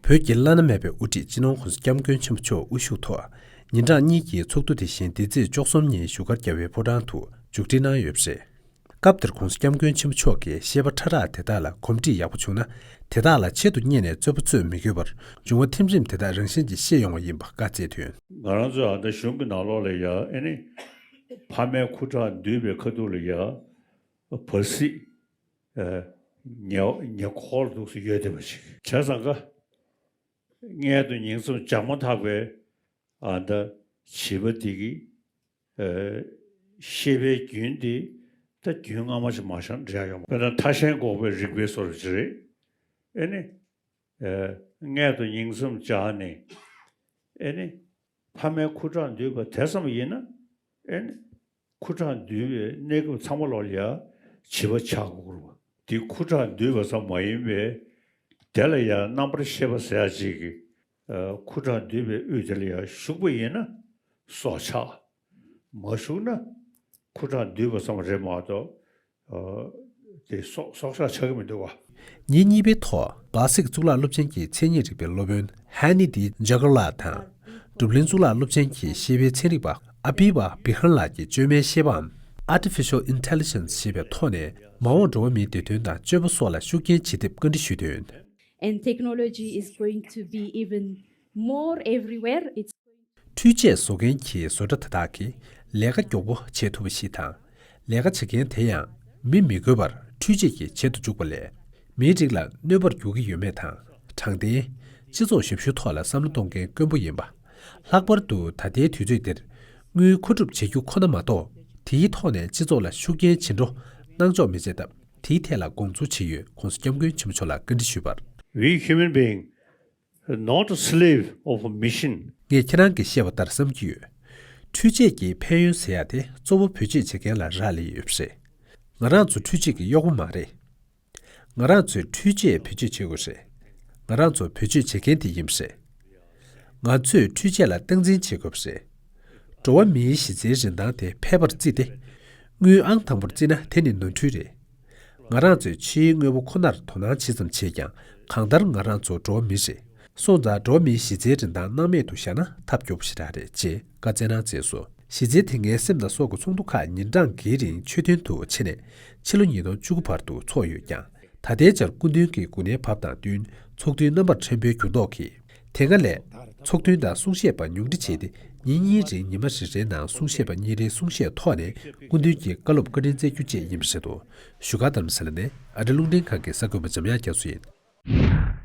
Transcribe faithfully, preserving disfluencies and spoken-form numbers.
བོད་ཀྱི་བླ་ན་མེད་པའི་དབུ་ཁྲིད་སྤྱི་ནོར་༸གོང་ས་༸སྐྱབས་མགོན་ཆེན་པོ་མཆོག་དབུ་བཞུགས་ཐོག་ཉིན་གྲངས་གཉིས་ཀྱི་ཚོགས་འདུ་དེ་བཞིན་འདི་ཚེས་བཅུ་གསུམ་ཉིན་བཞུགས་སྒར་རྒྱལ་བའི་ཕོ་བྲང་དུ་མཇུག་སྒྲིལ་གནང་ཡོད་པ་རེད། སྐབས་དེར་༸གོང་ས་༸སྐྱབས་མགོན་ཆེན་པོ་མཆོག་གིས་བཤད་པ་ཕྲ་རགས་དེ་དག་ལ་གོམས་འདྲིས་ཡག་པོ་བྱུང་ན། དེ་དག་ལ་ཆེད་དུ་གཉེར་ནས་རྩོད་པ་རྩོད་མི་དགོས་པར་འབྱུང་བ་ཐིམ་རིམ་དེ་དག་རང་བཞིན་གྱིས་ཤེས་ཡོང་བ་ཡིན་པ་བཀའ་སྩལ་དོན། ང་རང་ཚོ་ཨ་ད་གཞུང་གི་ནང་ལོགས་ལ་ཡ་ཨེ་ནི་ཕ་མའི་ཁུ་ཁྲག་འདུས་པའི་ཁ་ཐུག་ལ་ཡ་བར་སྲིད་ཉེ་ཉེ་འཁོར་འདུག་སེ་ཡོད་བསྡད་པ་ཞིག་བྱས་ཙང་ཀ་མངལ་དུ་ཉིང་མཚམས་སྦྱར་མ་ཐག་པའི་ཨ་ད་བྱིས་པ་འདི་གི་ཨ་ཤེས་པའི་རྒྱུན་འདི་ད་རྒྱུན་སྔ་མ་ཞིག་མ་བཞག་འབྲེལ་ཡོང་། དཔེར་ན་ཐ་ཤལ་འགོག་པའི་རིག་པའི་སོར་ཅིག་རེད། ཨེ་ནི་ཨ་མངལ་དུ་ཉིང་མཚམས་སྦྱར་ནས་ཨེ་ནི་ཕ་མའི་ཁུ་ཁྲག་འདུས་པ་དེ་ཙམ་ཡིན་ན་ཨེ་ནི་ཁུ་ཁྲག་འདུས་པའི་གནས་སྐབས་ཚང་མ་ལོག་ལ་ཡ་བྱིས་པ་ཆགས་དགོས་རེད་བ། འདི་ཁུ་ཁྲག་འདུས་པ་ཙམ་མ་ཡིན་པའི་དེ་ལ་ཡང་རྣམ་པར་ཤེས་པ་ཟེར་ཡ་ཅིག་གི་ཨ་ཁུ་ཁྲག་འདུས་པའི་དབུས་དེ་ལ་ཡང་ཞུགས་པ་ཡིན་ན་སྲོག་ཆགས། མ་ཞུགས་ན་ཁུ་ཁྲག་འདུས་པ་ཙམ་རེད་མ་གཏོགས་ཨ་དེ་སྲོག་སྲོག་ཆགས་ཆགས་ཀྱི་མི་འདུག་བ། ཉིན་གཉིས་པའི་ཐོག་གླ་སིག་གཙུག་ལག་སློབ་ཆེན་གྱི་མཚན་ཉིད་རིག་པའི་སློབ་དཔོན་ཧ་ནི་ཏི་ཇ་གར་ལ་དང་། གྲུབ་གླིང་གཙུག་ལག་སློབ་ཆེན་གྱི་ཤེས་དཔལ་ཚན་རིག་པ་ཨ་པི་བ་བི་ཧན་ལགས་ཀྱིས་བཅོས་མའི་ཤེས་པའམ་Artificial Intelligence ཞེས་པའི་ཐོག་ནས་མ་འོངས་འགྲོ་བ་མིའི་བདེ་དོན་དང་སྤྱོད་པ་སོགས་ལ་ཤུགས་རྐྱེན་ཇི་ཐེབས་བཀའ་འདྲི་ཞུས་དོན། And technology is going to be even more everywhere. It's འཕྲུལ་ཆས་བཟོ་མཁན་གྱི་བཟོ་གྲྭ་དེ་དག་གིས་ལས་ཀ་མགྱོགས་པོ་བྱེད་ཐུབ་པ་ཞིག་དང་། ལས་ཀ་བྱེད་མཁན་དེ་ཡང་མི་མི་དགོས་པར་འཕྲུལ་ཆས་ཀྱིས་བྱེད་དུ་འཇུག་པ་ལས། མིའི་རིགས་ལ་གནོད་པར་འགྱུར་གྱི་ཡོད་མེད་དང་། དྲང་བདེན། སྤྱི་ཚོགས་ཞབས་ཞུའི་ཐོག་ལ་བསམ་བློ་གཏོང་མཁན་དཀོན་པོ་ཡིན་པ། ལྷག་པར་དུ་ད་ལྟའི་དུས་ཚོད་འདིར། དངུལ་མཁོ་སྒྲུབ་བྱེད་རྒྱུ་ཁོ་ན་མ་གཏོགས། དེའི་ཐོག་ནས་སྤྱི་ཚོགས་ལ་ཤུགས་རྐྱེན་ཇི་འགྲོ་གནང་ཕྱོགས་མི་བྱེད་སྟབས། དེའི་ཐད་ལ་དགོངས་ཚུལ་ཇི་ཡོད་༸གོང་ས་༸སྐྱབས་མགོན་ཆེན་པོ་མཆོག་ལ་བཀའ་འདྲི་ཞུས་པར། We human being, not a slave of a machine. ངས་ཁྱེད་རང་གིས་བཤད་པ་ལྟར་བསམ་གྱི་ཡོད། འཕྲུལ་ཆས་ཀྱི་ཕན་ཡོན་ཟེར་ཡ་དེ་གཙོ་བོ་བེད་སྤྱོད་བྱེད་མཁན་ལ་རག་ལས་ཡོད་པ་རེད། ང་རང་ཚོ་འཕྲུལ་ཆས་ཀྱི་གཡོག་པོ་མ་རེད། ང་རང་ཚོས་འཕྲུལ་ཆས་བེད་སྤྱོད་བྱེད་དགོས་རེད། ང་རང་ཚོ་བེད་སྤྱོད་བྱེད་མཁན་དེ་ཡིན་པ་རེད། ང་ཚོས་འཕྲུལ་ཆས་ལ་སྟངས་འཛིན་བྱེད་དགོས་པ་རེད། འགྲོ་བ་མིའི་གཞི་རྩའི་རིན་ཐང་དེ་ཕལ་པར་བརྩིས་ཏེ། དངུལ་ཨང་དང་པོར་བརྩིས་ན་དེ་ནི་ནོར་འཁྲུལ་རེད། ང་རང་ཚོས་ཕྱིའི་དངོས་པོ་ཁོ་ནར་དོ་སྣང་ཇི་ཙམ་བྱས་ཀྱང་། གང་ལྟར་ང་རང་ཚོ་འགྲོ་བ་མི་རེད། སོང་ཙང་འགྲོ་བ་མིའི་གཞི་རྩའི་རིན་ཐང་སྣང་མེད་དུ་བཞག་ན་ཐབས་སྐྱོ་པོ་ཞིག་རང་རེད་ཅེས་བཀའ་སྩལ་གནང་མཛད་སོང་། གཞི་རྩའི་དེ་སྔའི་སེམས་དང་སྲོག་གི་ཚོགས་འདུ་ཁག་ཉིན་གྲངས་འགའི་རིང་མཆོད་རྟེན་དུ་ཕྱིན་ནས་ཕྱི་ལོ་ཉིས་སྟོང་བཅུ་དགུ་བར་དུ་འཚོགས་ཡོད་ཀྱང་། ད་ལྟའི་ཆར་སྐུ་མདུན་གྱི་གོ་གནས་བབས་དང་བསྟུན་ཚོགས་འདུའི་རྣམ་པར་ཕྲན་བུའི་འགྱུར་ལྡོག་གིས། དེ་སྔ་ལས་ཚོགས་མདུན་དང་གསུང་བཤད་པ་ཉུང་འཕྲི་བྱས་ཏེ། ཉིན་གཉིས་རིང་ཉི་མ་རེ་རེའི་ནང་གསུང་བཤད་པ་གཉིས་རེའི་གསུང་བཤད་ཐོག་ནས་སྐུ་མདུན་གྱི་བཀའ་སློབ་བཀའ་དྲིན་སྩལ་རྒྱུ་བཅས་ཡིན་པ་རེད་འདུག་བཞུགས་སྒར་རྡ་རམ་ས་ལ་ནས་ཨ་རི་རླུང་འཕྲིན་ཁང་གི་གསར་འགོད་པ་འཇམ་དབྱངས་རྒྱ་མཚོ་ཡིན།